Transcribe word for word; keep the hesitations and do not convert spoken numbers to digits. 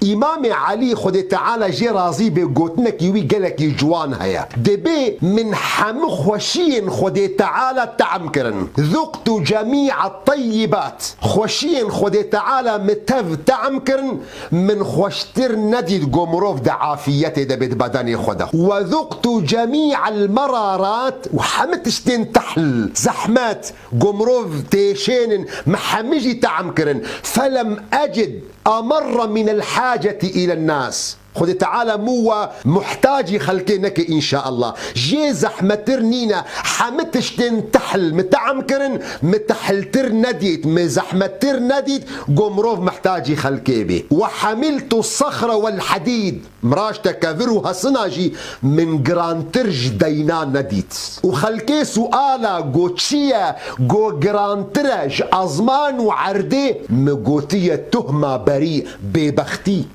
Îmamê Elî, Xwedê Teala jê razî bê, gotinekî wî gelekî ciwan heye. Dibê min hemû xweşiyên Xwedê Teala tehm kirin. Zuqtu cemî'a teyyibat. Xweşiyên Xwedê Teala min tev tehm kirin, min xweştir nedît ku mirov di afiyetê de bê di bedenê xwe de. Ve zuqtu cemî'el merarat, û hemû tiştên tehl, zehmet, ku mirov têşênin, min hemû jî tehm kirin. Felem ecid amarra minel haceti îlen nas. Xwedê Teala mû we muhtacî xelkê neke înşaallah. Jê zehmettir nîne. Hemû tiştên tehl min tehm kirin, min tehltir nedît, min zehmettir nedît, ku mirov muhtacî xelkê bê. Ve hemiltu sexre wel hedîd. Miraşte kevir û hesina jî min girantir ji deyna nedît. Û xelkê suala ku çi ye ku girantir e ji ezman û erdê, min gotiye tuhma berî, bêbextî.